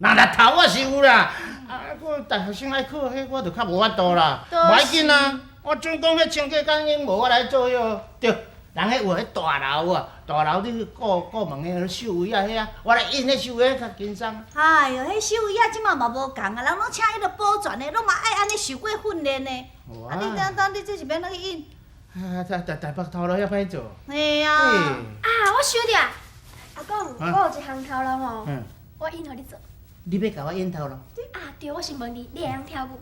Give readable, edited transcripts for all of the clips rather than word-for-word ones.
若日頭我是有啦，啊，閣大學生愛考，彼我就較無法度啦。無要緊啊，我準講彼清潔工𪜶無我來做彼個，對，人彼有彼大樓啊，大樓你去顧顧問彼個收位仔彼啊，我來印彼收位較輕鬆。哎喲，彼收位仔這馬嘛無仝啊，人攏請彼個保全的，攏嘛愛按呢受過訓練的。啊，你等等，你這是欲按怎去印？啊，台台台北頭路遐歹做。嘿啊。啊，我想著啊，阿公，我有一項頭路吼，我印予你做。你欲共我印頭路？啊，對，我先問你，你會曉跳舞？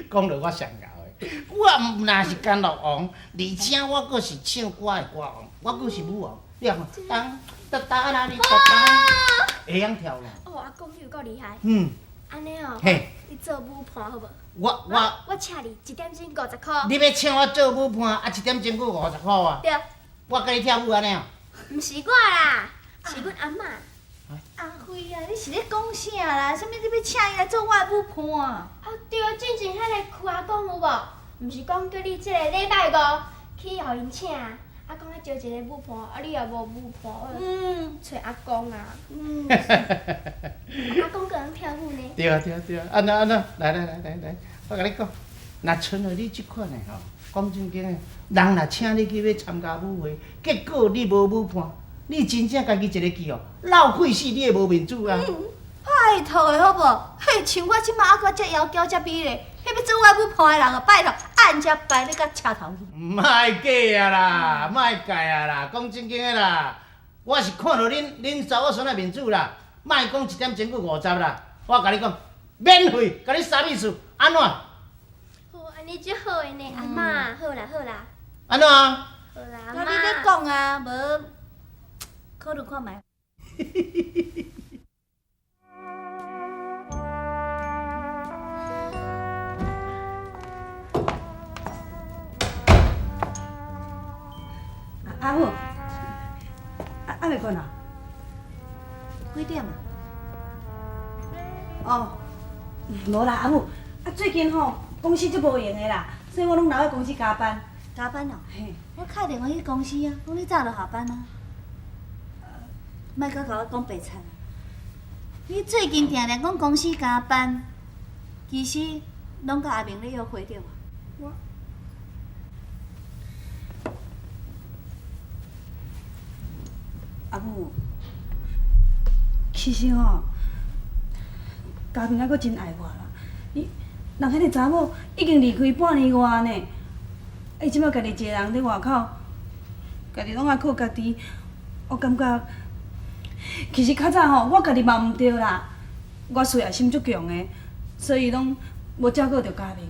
講著我上𠢕的，我毋若是甘露王，而且我閣是唱歌的歌王，我閣是舞王。你看，當噠噠啦哩噠噠，會曉跳啦。哦，阿公你有夠厲害。嗯。按呢哦，你做舞伴好無？我我我請你一點鐘50箍。你欲請我做舞伴，啊一點鐘閣50箍啊？對。我共你跳舞按呢哦？毋是我啦，是阮阿嬤。阿輝啊，你是咧講啥啦？啥物你欲請伊來做我的舞伴？啊對，進前彼个柯阿公有無？毋是講叫你這个禮拜五去予𪜶請，啊講愛招一个舞伴，啊你也無舞伴，揣阿公啊。阿公閣會曉跳舞呢。對啊對啊對啊，按怎按怎，來來來來來，我共你講，若賰予你這款的吼，講正經的，人若請你去欲參加舞會，結果你無舞伴，你真正家己一個去哦，落氣死你會無面子啊！拜託的好無？嘿，像我這馬猶閣遮窈窕遮美麗，彼欲做我舞伴的人哦，拜託按遮排咧佮車頭去。莫假啊啦，莫假啊啦，講正經的啦，我是看著恁查某孫的面子啦，莫講一點鐘閣五十啦，我共你講，免費，共你三米數，按怎？好，按呢足好的呢，阿嬤，好啦好啦。按怎？好啦，阿嬤。那你咧講啊，無考慮看覓。阿母，啊未睏啊？幾點啊？哦，無啦，阿母，啊最近吼公司足無閒的啦，所以我攏留佇公司加班。加班哦？嘿。我敲電話去公司啊，講你早就下班啊。莫閣共我講白賊。你最近定定講公司加班，其實攏佮阿明咧約會對無？我。阿母，其實吼，家明猶閣真愛我啦。伊，人彼个查某已經離開半年外呢，伊這擺家己一个人佇外口，家己攏愛靠家己，我感覺，其實較早吼，我家己嘛毋對啦，我事業心足強的，所以攏無照顧著家明。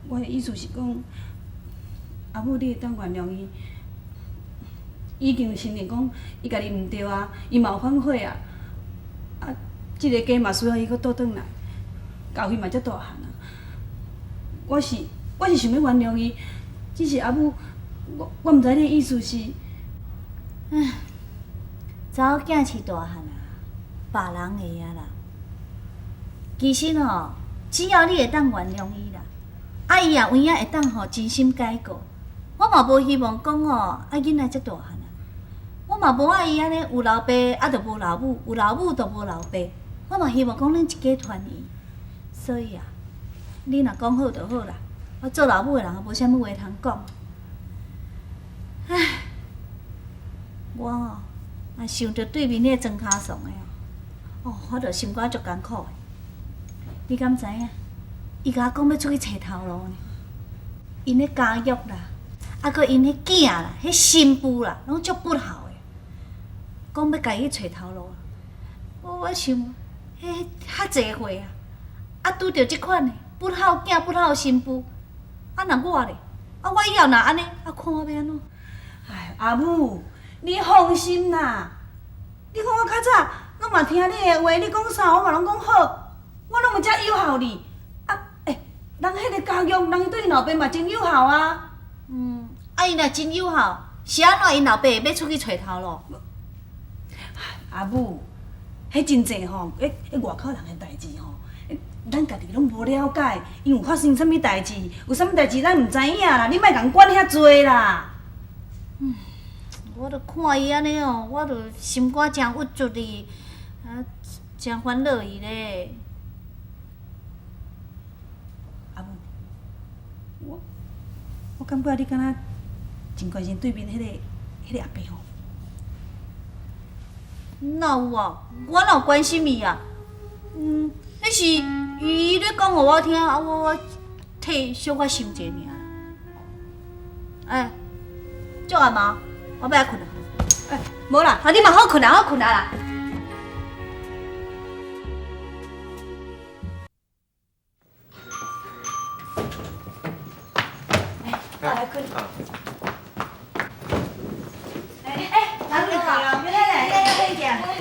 我的意思是講，阿母你會當原諒伊。已經承認講伊家己毋對啊，伊嘛有反悔啊。啊，這个家嘛需要伊閣倒轉來，家輝嘛遮大漢啊。我是我是想欲原諒伊，只是阿母，我我毋知你的意思是。唉，查某囝飼大漢啊，別人的啊啦。其實吼，只要你會當原諒伊啦，啊，伊也有影會當吼真心改過。我嘛無希望講吼，啊，囡仔遮大漢啊，我嘛無愛伊按呢有老爸啊，就無老母，有老母就無老爸。我嘛希望講恁一家團圓。所以啊，你若講好就好啦。我做老母的人也無啥物話通講。唉，我吼，若想著對面彼个莊跤倯的哦，我就心肝足艱苦的。你敢知影？伊共我講欲出去揣頭路呢。𪜶彼家育啦，啊，閣𪜶彼囝啦，彼新婦啦，攏足不孝的。講欲家己去揣頭路，我我想，彼較濟歲啊，啊拄著這款的不孝囝、不孝新婦，啊若我咧，啊我以後若按呢，啊看我欲按怎？哎，阿母，你放心啦，你看我較早攏嘛聽你的話，你講啥我嘛攏講好，我攏嘛遮友好你。啊，欸，人彼个家育，人伊對𪜶老爸嘛真友好啊。嗯，啊𪜶若真友好，是按怎𪜶老爸會欲出去揣頭路？阿母，彼真濟吼，彼彼外口人的代誌吼，咱家己攏無了解，𪜶有發生啥物代誌，有啥物代誌咱毋知影啦，你莫共管遐濟啦。嗯，我著看伊按呢哦，我著心肝誠鬱卒哩，啊，誠煩惱伊咧。阿母，我我感覺你敢若真關心對面彼個阿伯吼。哪有啊？我哪有關心伊啊？嗯，彼是伊咧講予我聽，啊我替小可想者爾。哎，足暗啊，我欲來睏啊。哎，無啦，啊你嘛好睏啊，好睏啊啦。我來睏。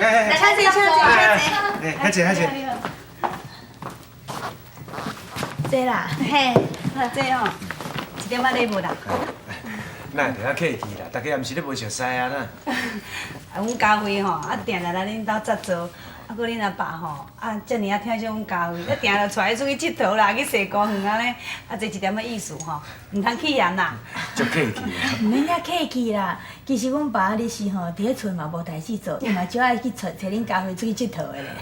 來，請坐，請坐，請坐。哎，請坐，請坐。坐啦，嘿，坐吼，一點仔禮物啦。哪會遮客氣啦？大家也毋是咧無熟似啊啦。啊，阮家輝吼，啊，定來來恁兜節做，啊，閣恁阿爸吼，啊，遮爾啊疼惜阮家輝，啊，定就帶伊出去𨑨迌啦，去踅公園按呢，啊，這一點仔意思吼，毋通去嫌啦。足客氣啊！毋免遐客氣啦，其實阮爸你時吼，佇咧厝嘛無代誌做，伊嘛少愛去揣揣恁家輝出去𨑨迌的咧。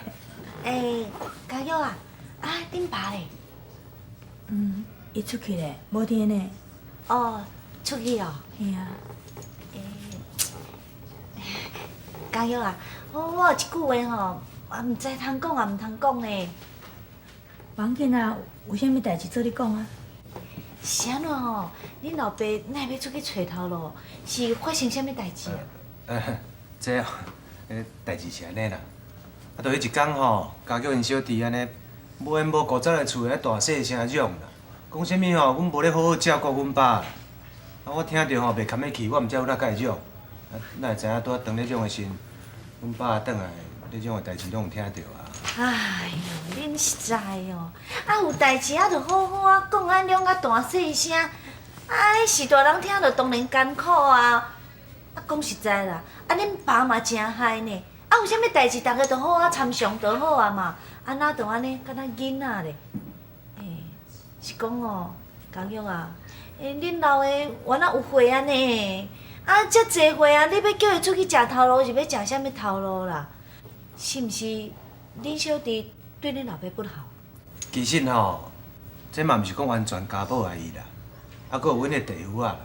欸，嘉玉啊，啊，恁爸咧？嗯，伊出去咧，無佇呢。哦，出去哦。嘿啊。欸，嘉玉啊，我有一句話吼，也毋知通講也毋通講呢。無要緊啊，有啥物代誌做你講啊。是按怎吼？恁老爸哪會欲出去揣頭路？是發生啥物代誌啊？這哦，代誌是按呢啦。啊，就彼一工吼，嘉玉𪜶小弟按呢，無緣無故走來厝內大細聲嚷啦，講啥物吼，阮無咧好好照顧阮爸。啊，我聽著吼袂堪得去，我毋才有哪共伊嚷。啊，哪會知影拄仔當咧嚷的時陣，阮爸轉來咧嚷的代誌攏有聽著啊。哎喲，恁實在哦，啊有代誌啊，就好好啊講，按嚷甲大細聲，啊，彼是大人聽著當然艱苦啊。啊，講實在啦，啊恁爸嘛誠害呢，啊有啥物代誌，逐家就好好參詳就好啊嘛，啊哪就按呢，敢若囡仔咧。欸，是講哦，嘉玉啊，欸，恁老的原來有歲按呢，啊遮濟歲啊，你欲叫伊出去食頭路是欲食啥物頭路啦？是毋是恁小弟對恁老爸不好？其實吼，這嘛毋是講完全家寶愛伊啦，啊，閣有阮的弟婦仔啦，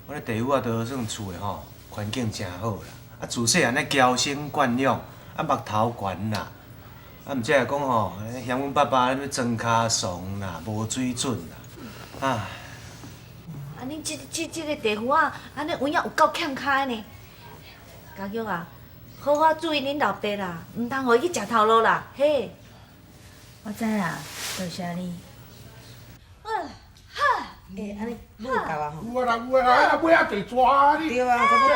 阮的弟婦仔都算厝的吼，環境誠好啦，啊自細漢咧嬌生慣養，啊目頭懸啦，啊毋才會講吼，嫌阮爸爸咧裝跤慫啦，無水準啦，啊。啊，恁這個弟婦仔，按呢有影有夠欠跤的呢。嘉玉啊，好好注意恁老爸啦，毋通予伊去食頭路啦，嘿。我知啦，多謝你。欸，按呢你有夠啊吼？有啊啦，有啊啦，啊尾仔地蛇啊你。對啊，差不多。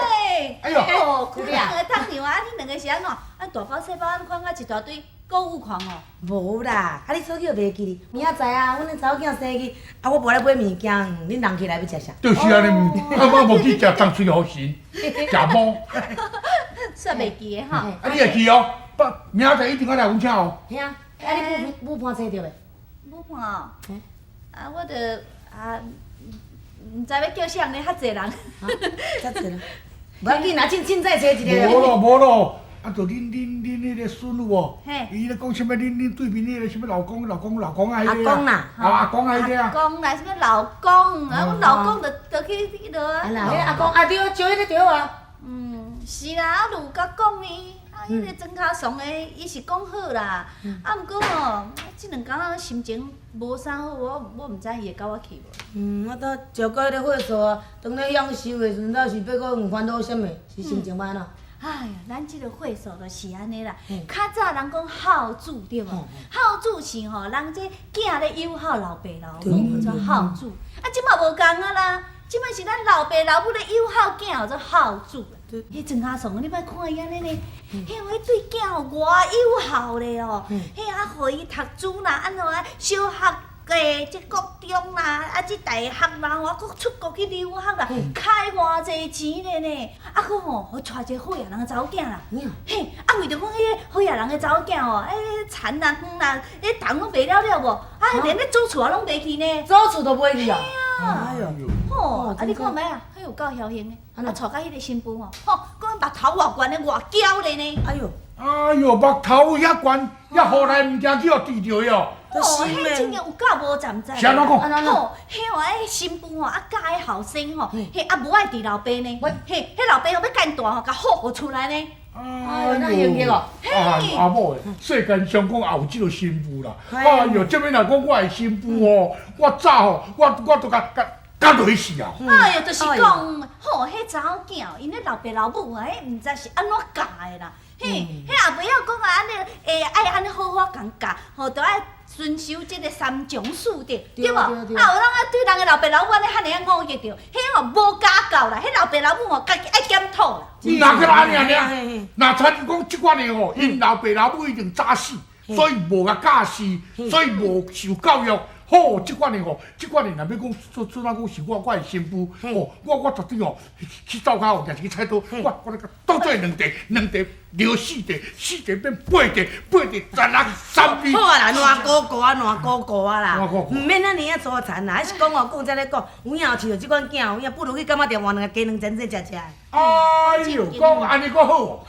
哎喲，哦，兩個趁娘啊，恁兩個是按怎？啊，大包細包，按款啊一大堆購物狂哦。無啦，啊你手機又袂記哩，明仔載啊，阮的查某囝生日，啊我無來買物件，恁人起來欲食啥？就是按呢，啊我無去食當水予神，食毛。煞袂記的吼。啊你會記哦，不，明仔載一定愛來阮遮哦。嘿啊，啊你母母盤揣著未？母盤哦，啊我著啊，毋知欲叫啥人咧，較濟人。較濟人。無要緊啦，凊凊彩揣一个。無咯無咯，啊，就恁彼个孫有無？嘿。伊咧講啥物？恁對面彼个啥物老公老公老公啊？阿公啦。啊阿公啊彼个啊。阿公啦，啥物老公啊？阮老公就就去彼落啊。啊啦，彼阿公啊對，招彼个對啊。嗯，是啦，啊，有共講呢，啊，彼个莊跤慫的，伊是講好啦，啊，毋過吼，這兩工心情無啥好，我毋知伊會佮我去無。嗯，我拄照顧彼个歲數啊，當咧享受的時陣，倒是欲閣有煩惱啥物？是心情歹按怎？哎呀，咱這個歲數就是按呢啦。較早人講孝子對無？孝子是吼，人這囝咧友好老爸老母，叫做孝子。啊，這馬無仝啊啦，這馬是咱老爸老母咧友好囝，叫做孝子。彼莊跤慫，你莫看伊按呢呢，彼有彼對囝哦，偌友好咧哦，彼啊，予伊讀書啦，按怎啊，小學的這國中啦，啊這大學啦，吼，啊閣出國去留學啦，開偌濟錢咧呢，啊閣吼，予娶一個好野人的查某囝啦，嘿，啊為著講彼个好野人的查某囝吼，哎，田啦園啦，彼銅攏賣了了無，啊連咧祖厝也攏賣去呢，祖厝都賣去啊？嘿啊，哎喲。吼，啊你看覓啊？彼有夠僥倖的，啊娶甲彼个新婦吼，吼，講目頭偌懸的，偌嬌咧呢。哎喲，哎喲，目頭遐懸，遐雨來毋驚去予滴著喲。哦，彼真正有夠無站在。是按怎講？吼，彼話彼新婦吼，啊教彼後生吼，嘿啊無愛佇老爸呢，嘿，彼老爸吼欲共𪜶大吼，共唬予出來呢。哎喲，啊阿某的，世間上講也有這个新婦啦。哎喲，這欲若講我的新婦吼，我早吼，我都共共共落去死啊！哎喲，就是講，吼，彼查某囝，𪜶咧老爸老母啊，彼毋知是按怎教的啦。嘿，彼也袂曉講啊，按呢，欸，愛按呢好好共教，吼，著愛遵守這个三從四德，對無？啊，有人啊對人的老爸老母按呢遐爾仔忤逆著，彼吼無家教啦，彼老爸老母吼家己愛檢討啦。若閣按呢爾，若親像講這款的吼，𪜶老爸老母已經早死，所以無共教示，所以無受教育。好，這款的吼，這款的若欲講說說怎講是我我的新婦，吼，我絕對吼去灶跤吼，舉一支菜刀，我咧共剁做兩塊，兩塊留四塊，四塊變八塊，八塊十六三邊。好啊啦，爛糊糊啊，爛糊糊啊啦，毋免按呢仔粗殘啦，彼是講哦，講才咧講，有影有飼著這款囝，有影不如去柑仔店換兩个雞卵煎煎食食。哎喲，講按呢閣好。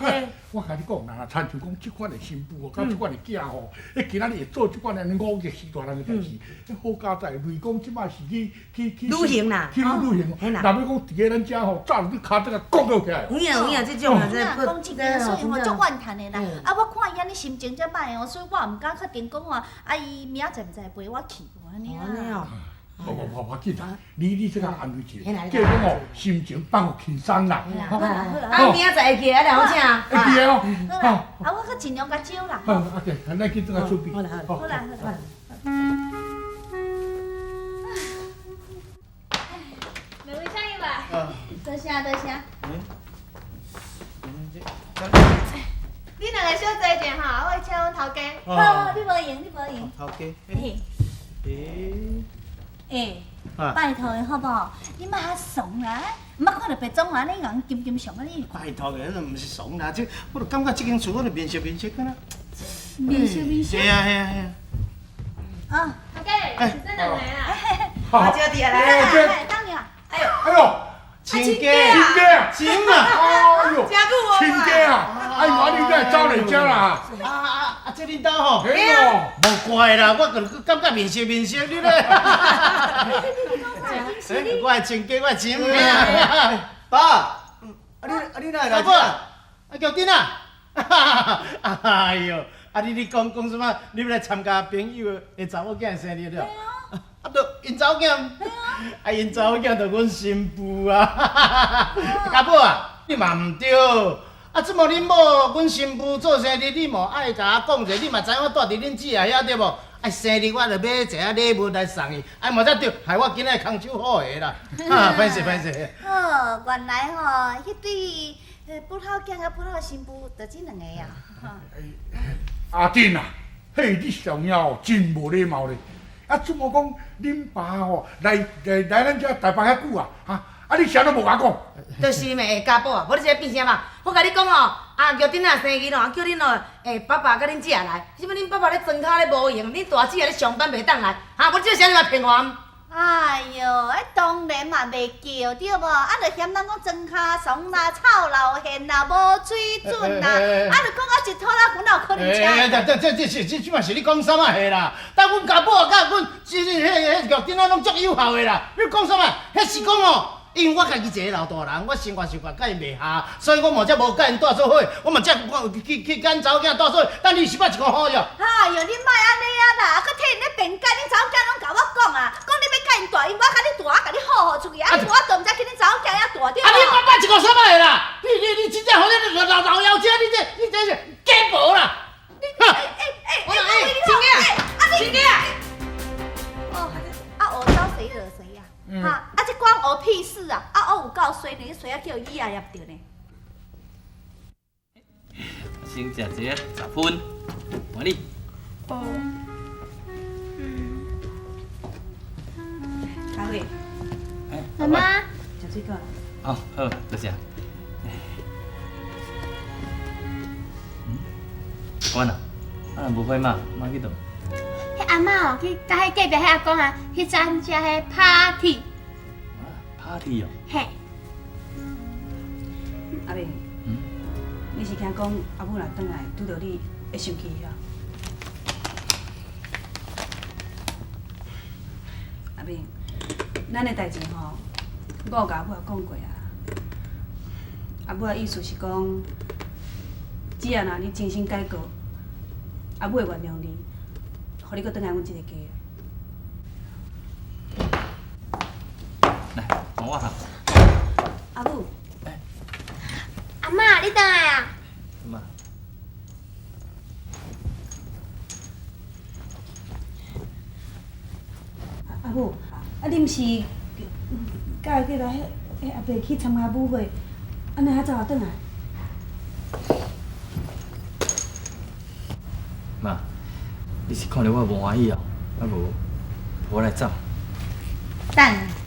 我共你講啦，親像講這款的新婦吼，佮這款的囝吼，彼今仔日會做這款按呢忤逆死大人的代誌，彼好佳哉，袂講這擺是去去去旅行啦，去旅行。若欲講佇咧咱遮吼，早就去跤這個摃落起來。有影有影，這種啊，這講這個，所以吼足怨嘆的啦。啊，我看伊按呢心情遮歹哦，所以我也毋敢確定講話，啊，伊明仔載毋知會陪我去無按呢啊。無無無無要緊啦，你這個安慰一下，叫伊講哦，心情放予輕鬆啦。好啦好啦。啊，明仔載會記得，啊，來好請。會記得哦。好啦，啊，我閣盡量共招啦。好，阿姐，咱去轉來出邊。好啦好啦好啦。妹妹，请入來。多謝多謝。你兩个小坐一下哈，我去請阮頭家。好，你無閒，你無閒。頭家。嘿。欸，拜託的好無？你莫遐慫啦，毋捌看著白種啊，你共金金相啊，你。拜託的，彼毋是慫啦，這我就感覺這間厝我就面熟面熟敢若。面熟面熟。嘿啊嘿啊嘿啊。啊，頭家，是這兩个啊。阿姐弟來。來，等下。哎喲。哎喲。親家。親家。親啊。哎喲。親家啊！哎喲，你哪會走來遮啦？啊啊啊！這恁兜吼？嘿哦。無怪啦，我就感覺面熟面熟你咧。我的親家，我的親命。爸，啊你啊你哪會來這？啊玉珍啊！哎喲，啊你講講啥物？你欲來參加朋友的查某囝生日了？啊，著𪜶查某囝，啊𪜶查某囝著阮新婦啊！家寶啊，你嘛毋對，啊，這麼恁某阮新婦做生日，你嘛愛共我講者，你嘛知影我蹛佇恁姊仔遐對無？啊，生日我著買一下禮物來送伊，啊，嘛才對，害我今仔日空手好下啦，啊，歹勢歹勢。哦，原來吼，彼對布頭囝佮布頭新婦，就這兩個啊。阿珍啊，嘿，你上了哦，真無禮貌咧！啊，怎麼講恁爸吼來來來咱遮台北遐久啊？哈，啊你啥都無共我講。就是嘛，家寶啊，無你這變啥嘛？我共你講哦，啊玉珍啊生日哦，叫恁哦，爸爸佮恁姊仔來，啥物恁爸爸咧庄跤咧無閒，恁大姊仔咧上班袂當來，哈，無你這啥物嘛騙我？哎喲，啊當然嘛袂叫對無？啊，就嫌咱講庄跤慫啦、臭老現啦、無水準啦，啊，就講啊一拖拉庫哪有可能請？這這這這這這嘛是你講啥物話啦？但阮家寶佮阮這這彼彼玉珍仔攏足友好的啦。你講啥物？彼是講哦。因為我家己一个老大人，我生活習慣佮𪜶袂合，所以我嘛才無佮𪜶蹛做伙，我嘛才去去佮查某囝蹛做伙。等你是捌一個好哟。哎喲，你莫按呢啊啦，啊，閣替𪜶咧辯解，恁查某囝攏共我講啊，講你欲佮𪜶蹛，因我共你蹛，我共你好好出去，啊，我都毋知去恁查某囝遐蹛對無？啊，你捌捌一個啥物的啦？你你你真正予你老老妖精，你這你這是假婆啦！你欸欸欸，親家，親家，哦，啊，我招誰惹誰呀？哈，啊，這關我屁事啊！啊，我有夠衰呢，衰啊叫伊也捏著呢。先食一个十分，歡喜。哦。阿慧。媽媽。食水果。哦，好，多謝。關啊，啊，無回媽，媽去佗？彼阿嬤哦，去佮彼隔壁彼阿公啊，去參加彼 party。party 哦。嘿。阿明，你是惊讲阿母若转来拄著你會生氣啊？阿明，咱的代誌吼，我有共阿母講過啊。阿母的意思是講，只要若你真心改過，阿母會原諒你，予你閣轉來阮這个家。來，幫我頭。阿母。阿嬤，你轉來啊？媽。阿母，啊，你毋是佮伊叫來彼彼阿伯去參加舞會，按呢較早轉來？媽，你是看著我無歡喜哦，啊無，我來走。等。